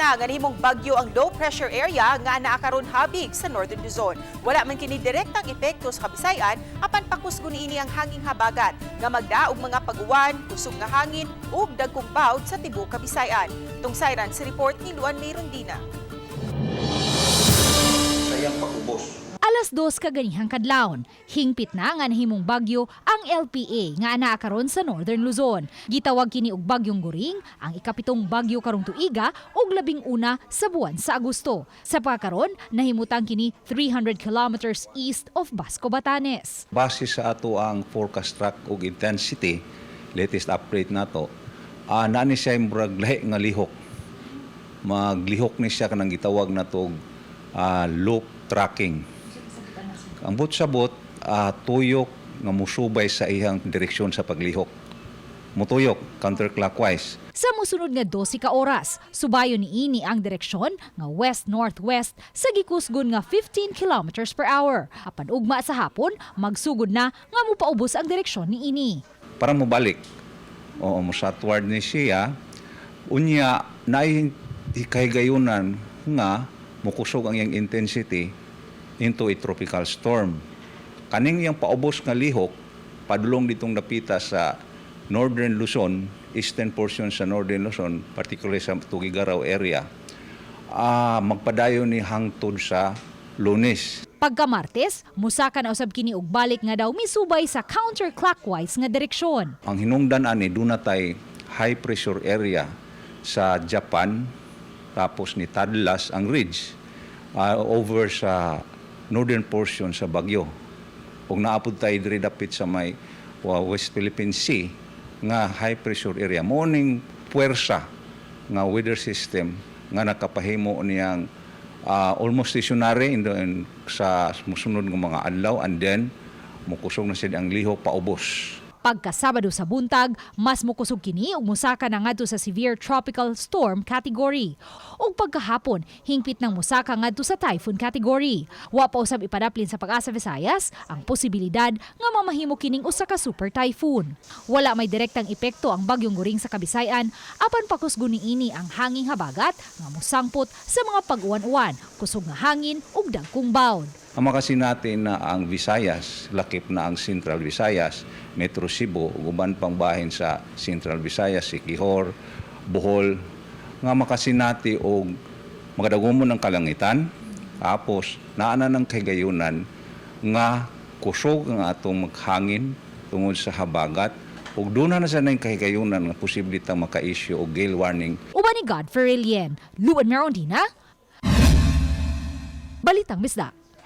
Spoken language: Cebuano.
na nga nahimong bagyo ang low pressure area nga naa karon habig sa Northern Luzon. Wala man kini direktang epekto sa Kabisayan, apan pakusgon niini ang hanging habagat nga magda og mga pag-uwan, kusog nga hangin ug dagkong bawd sa tibuok Kabisayan. Tungsayran sa report ni Luan Merondina. Sa iyang pag-ubos. Alas 2 kaganihang kadlawon, hingpit na nga nahimong bagyo ang LPA nga anaa karon sa Northern Luzon. Gitawag kini og Bagyong Goring, ang 7 bagyo karong tuiga ug 11 sa buwan sa Agosto. Sa pagkaron, nahimutang kini 300 kilometers east of Basco, Batanes. Base sa ato ang forecast track ug intensity, latest update nato, naa ni siya murag lahi nga lihok. Maglihok ni siya kanang gitawag nato og loop tracking. Ang but sabot, tuyok nga musubay sa iyang direksyon sa paglihok. Mutuyok counterclockwise. Sa musunod nga 12 ka oras, subayon niini ang direksyon nga west-northwest sa gikusgon nga 15 kilometers per hour. Apan ugma sa hapon, magsugod na nga mupaubos ang direksyon niini. Para mobalik. Oo, mo southward ni siya. Unya, naay kahigayunan nga mukusog ang iyang intensity into a tropical storm. Kaning iyang paubos nga lihok, padulong ditong dapita sa Northern Luzon, eastern portion sa Northern Luzon, particularly sa Tuguegarao area, magpadayon ni hangtod sa Lunes. Pagka Martes, musaka na usab kini og balik nga daw misubay sa counterclockwise nga direksyon. Ang hinungdan ani, duna tay high pressure area sa Japan, tapos ni tadlas ang ridge over sa northern portion sa bagyo. Ug naa pod tay diri dapit sa may West Philippine Sea nga high pressure area. Mao ning puwersa nga weather system nga nakapahimo niyang almost stationary sa musunod nga mga adlaw, and then mukusog na siya ang lihok paubos. Pagka Sabado sa buntag, mas mukusog kini ug musaka na ngadto sa severe tropical storm category. Ug pagkahapon, hingpit nang musaka ngadto sa typhoon category. Wa pa usab ipadaplin sa Pag-asa Visayas ang posibilidad nga mamahimo kining usa ka super typhoon. Wala may direktang epekto ang Bagyong Goring sa Kabisayan, apan pakusgon niini ang hanging habagat nga mosangpot sa mga pag-uwan-uwan, kusog nga hangin ug dagkong bawd. Ang makasinati na ang Visayas, lakip na ang Central Visayas, Metro Cebu, ug uban pang bahin sa Central Visayas, Siquijor, Bohol, nga makasinati og makadagumon ng kalangitan, tapos naa na ng kahigayunan nga kusog ang atong maghangin tungod sa habagat, ug doon na sa nang kahigayunan nga posible tang maka-issue og gale warning. Uban ni Godfrey Relien, Luan Merondina, Balitang Bisdak.